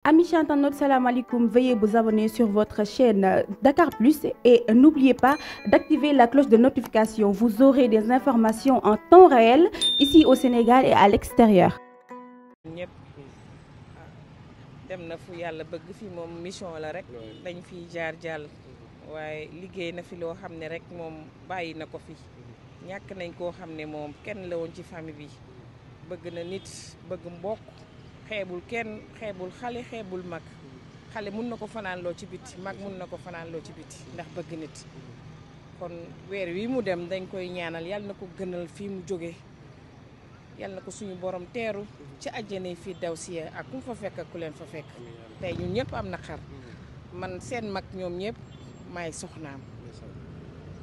Amis internautes, salam alaikum. Veuillez vous abonner sur votre chaîne Dakar Plus et n'oubliez pas d'activer la cloche de notification. Vous aurez des informations en temps réel ici au Sénégal et à l'extérieur. ñëpp dem na fu yàlla bëgg fi moom mission la rek dañ fi jaar jàll waaye liggéey na fi loo xam ne rek moom bàyyi na ko fi ñàkk nañ koo xam ne moom kenn la woon ci famille bi bëgg na nit bëgg mbokk xeebul kenn xeebul xale xeebul mag xale mun na ko fanaanloo ci biti mag mun na ko fanaanloo ci biti ndax bëgg nit kon weer wi mu dem dañ koy ñaanal yàlla na ko gënal fii mu jóge yàlla na ko suñu borom teeru ci àjjana fii daw si ak ku fa fekk ak ku leen fa fekk tey ñun ñëpp am na xar man seen mag ñoom ñëpp maay soxnaam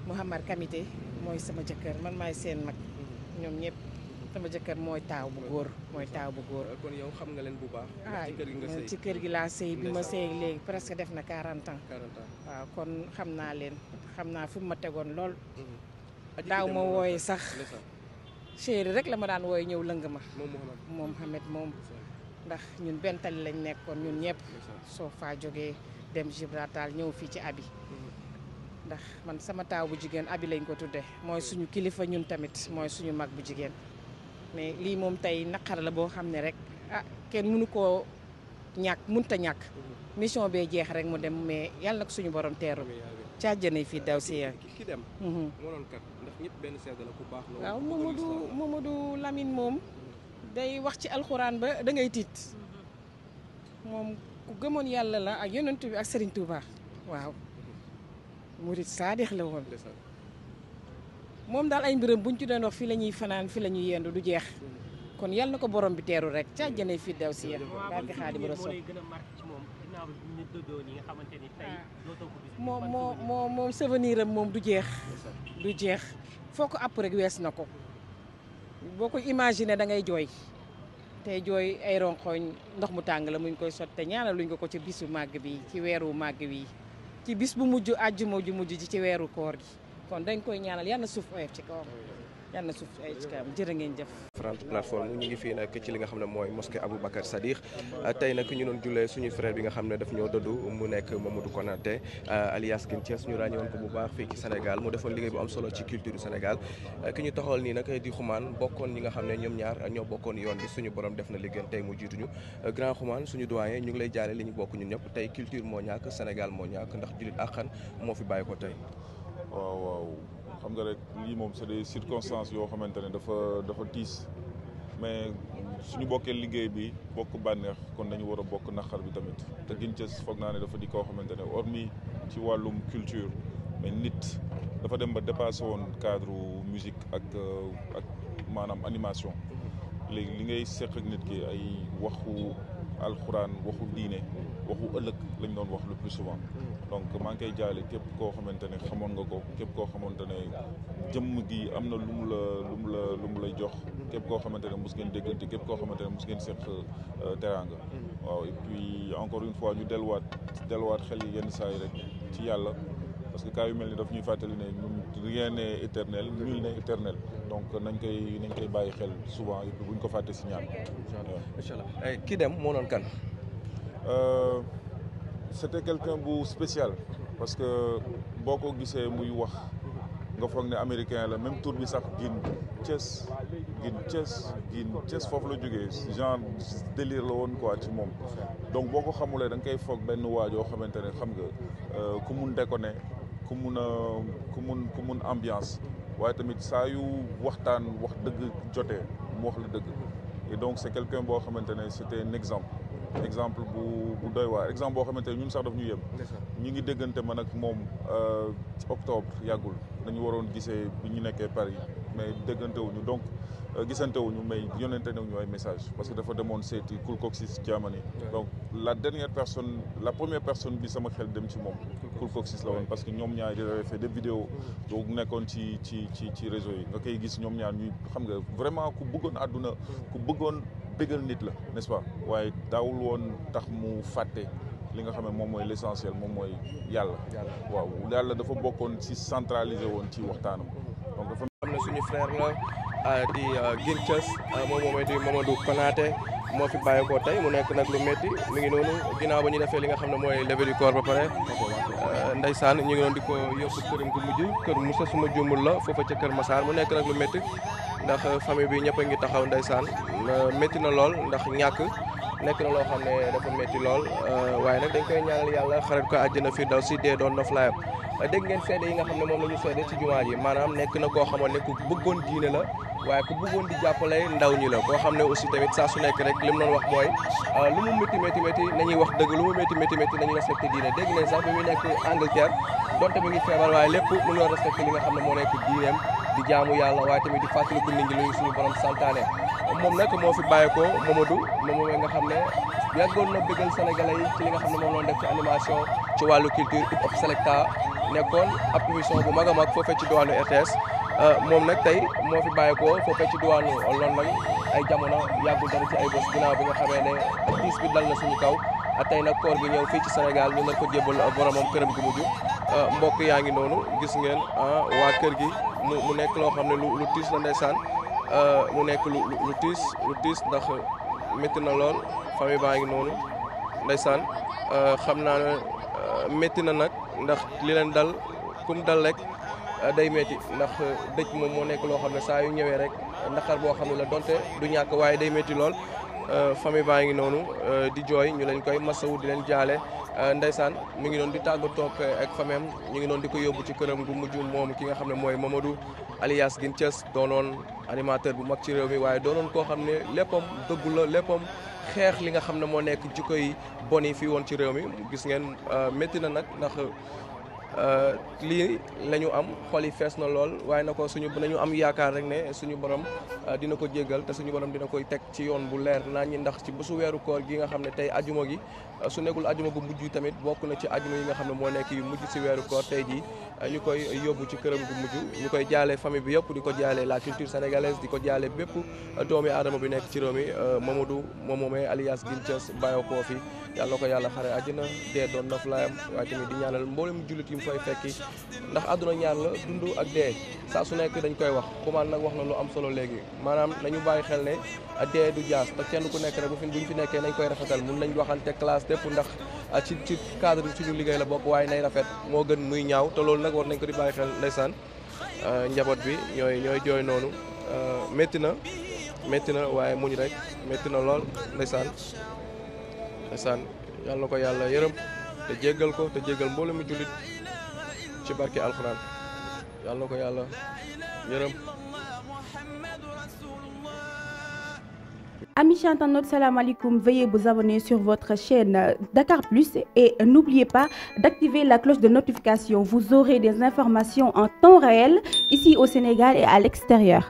Mouhamad Kamité mooy sama jëkkër man maay seen mag ñoom ñëpp sama jëkkër mooy taaw bu góor kon yow xam nga leen bu baax. ci kër gi nga sëy ci kër gi laa sëy bi ma sëy léegi presque def na 40 ans. 40 ans waaw kon xam naa leen xam naa fi mu ma tegoon lool. daaw ma wooye sax chéri rek la ma daan wooye ñëw lëng ma. moom Mouhamad moom ndax ñun benn tali lañ nekkoon ñun ñëpp. soo faa jógee dem Gibraltar ñëw fii ci abi ndax man sama taaw bu jigéen abi lañ ko tudde mooy suñu kilifa ñun tamit mooy suñu mag bu jigéen. mais lii moom tey naqar la boo xam ne rek kenn mënu koo mënta ñàkk mission bee jeex rek mu dem mais yàlla na ko suñu borom teeru caajane fii daw si ki dem moo doon kat ndax ñëpp benn seede la ku baax la waaw Mamadou Lamine moom day wax ci alxuraan ba da ngay tiit moom ku gëmoon yàlla la ak yonent bi ak Serigne Touba waaw murid saadix la woon moom daal ay mbiram buñ ci doon wax fii la ñuy fanaan fii la ñuy yendu du jeex kon yal na ko borom bi teeru rek ca àjjana fii daw si barke Xaadimu Rasuul moom souvenir am moom du jeex foo ko àpp rek wees na ko boo ko imaginer da ngay jooy tey jooy ay ronxooñ ndox mu tàng la muñ koy sotte ñaanal luñ ko ci bisu màgg bi ci weeru màgg wi ci bis bu mujj àjjuma ju mujj ji ci weeru koor gi kon dañ koy ñaanal yal na suuf oyof ci kawam yal na suuf oyof ci kawam jërë ngeen jëf. France plateforme ñu ngi fii nag ci li nga xam ne mooy mosquée Aboubacar Sadikh tey nag ñu doon jullee suñu frère bi nga xam ne daf ñoo dëddu mu nekk Mamadou Konaté alias Guin Thieuss ñu ràññewoon ko bu baax fii ci Sénégal mu defoon liggéey bu am solo ci culture du Sénégal ki ñu taxawal nii nag di Xumaan bokkoon ñi nga xam ne ñoom ñaar ñoo bokkoon yoon bi suñu borom def na liggéey tey mu jiituñu grand Xumaan suñu doyen ñu ngi lay jaale li ñu bokk ñun ñëpp tey culture moo ñàkk Sénégal moo ñàkk ndax jullit àqan moo fi bàyyi ko tey. waaw xam nga rek lii moom c'est des circonstances yoo xamante ne dafa tiis mais suñu bokkee liggéey bi bokk bànneex kon dañu war a bokk naqar bi tamit te Guin Thieuss foog naa ne dafa di koo xamante ne hormis ci wàllum culture mais nit dafa dem ba dépassé woon cadre musique ak maanaam animation léegi li ngay seq ak nit ki ay waxu alxuraan waxu diine waxu ëllëg lañ doon wax le plus souvent donc maa ngi koy jaale képp koo xamante ne xamoon nga ko képp koo xamante ne jëmm gi am na lu mu lay jox képp koo xamante ne mos ngeen déggante képp koo xamante ne mos ngeen seq teraanga waaw et puis encore une fois ñu delluwaat xel yi yenn saa yi rek ci yàlla parce que cas yu mel ni daf ñuy fàttali ne ñun rien n'est éternel nul n'est éternel donc nañ koy bàyyi xel souvent et puis buñ ko fàtte si ñaan. incha allah ki dem moo doon kan. C'était quelqu'un bu spécial parce que boo ko gisee muy wax nga foog ne américain la même tour bi sax Guin Thieuss foofu la jógee genre délire la woon quoi ci moom donc boo ko xamulee da nga koy foog benn waajoo xamante ne xam nga ku mun déconner ku mun ambiance waaye tamit saa yu waxtaan wax dëgg jotee mu wax la dëgg et donc c'est quelqu'un boo xamante ne c'était un exemple bu doy waar exemple boo xamante ne ñun sax daf ñu yem ñu ngi déggante man ak moom ci octobre yàggul dañu waroon gisee bi ñu nekkee Paris mais déggante wuñu donc gisante wuñu mais yonente nañu ay message parce que dafa demoon seeti Kool Koxis Germany donc la première personne bi sama xel dem ci moom Kool Koxis la woon parce que ñoom ñaar di fait des vidéos donc nekkoon ci réseau yi nga koy gis ñoom ñaar ñuy xam nga vraiment ku bëggoon àdduna ku bëggoon bégal nit la n'est-ce pas waaye daawul woon tax mu fàtte li nga xam ne moom mooy l'essentiel moom mooy yàlla waaw yàlla dafa bokkoon ci centralisé woon ci waxtaanam donc dafa am na suñu frère la di Guin Thieuss moom moomay di Mamadou Konaté moo fi bàyyeekoo tey mu nekk nag lu métti mi ngi noonu ginnaaw ba ñu defee li nga xam ne mooy levée du corps ba pare ndeysaan ñu ngi doon di ko yóbbu këram gu mujj kër Moussa suma juumul la foofa ca Kër Massar mu nekk nag lu métti ndax famille bi ñëpp a ngi taxaw ndeysaan métti na lool ndax ñàkk nekk na loo xam ne dafa métti lool waaye nag dañ koy ñaanal yàlla xarit ko àjjana fi daw si dee doon na flayam dégg ngeen seede yi nga xam ne moom la ñu seede ci jumaa ji maanaam nekk na koo xamoon ne ku bëggoon diine la waaye ku bëggoon di jàppale ndaw ñi la koo xam ne aussi tamit saa su nekk rek li mu doon wax mooy lu mu métti métti métti nañuy wax dëgg lu mu métti métti métti nañuy respecté diine dégg ngeen sax bi muy nekk Angleterre donte mi ngi feebar waaye lépp mu ngi doon respecté li nga xam ne moo nekk diineem di jaamu yàlla waaye tamit di fàttaliku nit ñi luy suñu borom santaane moom nag moo fi bàyyeekoo Mamadou moom nga xam ne yàggoon na bëggal sénégalais yi ci li nga xam ne moom loon def ci animation ci wàllu culture hip hop selecta nekkoon ab émission bu mag a mag foofee ci diwaanu RTS moom nag tey moo fi bàyyeekoo foofee ci diwaanu London ay jamono yàggul dara ci ay bés ginnaaw bi nga xamee ne tiis bi dal na suñu kaw tey nag koor gi ñëw fii ci Sénégal ñu nar ko jébbal boromam këram gu mujj mbokk yaa ngi noonu gis ngeen waa kër gi mu nekk loo xam ne lu tiis la ndeysaan mu nekk lu tiis ndax métti na lool famille baa ngi noonu ndeysaan xam naa ne métti na nag ndax li leen dal kum dal rek day métti ndax dëj moom moo nekk loo xam ne saa yu ñëwee rek naqar boo xam ne la donte du ñàkk waaye day métti lool famille baa ngi noonu di jooy ñu leen koy masawu di leen jaale ndeysaan mi ngi doon di tàggatoo ak famem ñu ngi doon di ko yóbbu ci këram gu mujj moom ki nga xam ne mooy Mamadou alias Guin Thieuss doonoon animateur bu mag ci réew mi waaye doonoon koo xam ne léppam dëggu la léppam xeex li nga xam ne moo nekk jikko yi bon yi fii woon ci réew mi gis ngeen métti na nag ndax lii la ñu am xol yi fees na lool waaye na ko nañu am yaakaar rek ne suñu borom dina ko jéggal te suñu borom dina koy teg ci yoon bu leer naa ñi ndax ci bésu weeru koor gi nga xam ne tey ajuma gi su nekkul ajuma gu mujj tamit bokk na ci ajuma yi nga xam ne moo nekk yu mujj si weeru koor tey jii ñu koy yóbbu ci këram gu mujj ñu koy jaale famille bi yëpp di ko jaale la culture sénégalaise di ko jaale bépp doomi aadama bi nekk ci réew mi Mamadou moomee alias Guin Thieuss bàyyoo koo fi yàlla na ko yàlla xare àjjana dee doon na flayam waaye tamit di ñaanal mboolem jullit yi mu fay fekki ndax àdduna ñaar la dund ak dee saa su nekk dañ koy wax kumaan nag wax na lu am solo léegi maanaam nañu bàyyi xel ne dee du jaas te kenn ku nekk rek buñ fi nekkee nañ koy rafetal mun nañ waxante classe dépp ndax ci cadre suñu liggéey la bokk waaye nay rafet moo gën muy ñaaw te loolu nag war nañ ko di bàyyi xel ndeysaan njaboot bi ñooy jooy noonu métti na waaye muñ rek métti na lool ndeysaan yàlla na ko yàlla yërëm te jéggal ko te jéggal mbooloo mi jullit ci barke alxuraan yàlla na ko yàlla yërëm. Amis internautes, salam alaikum. Veuillez vous abonner sur votre chaîne Dakar Plus et n'oubliez pas d'activer la cloche de notification. Vous aurez des informations en temps réel ici au Sénégal et à l'extérieur.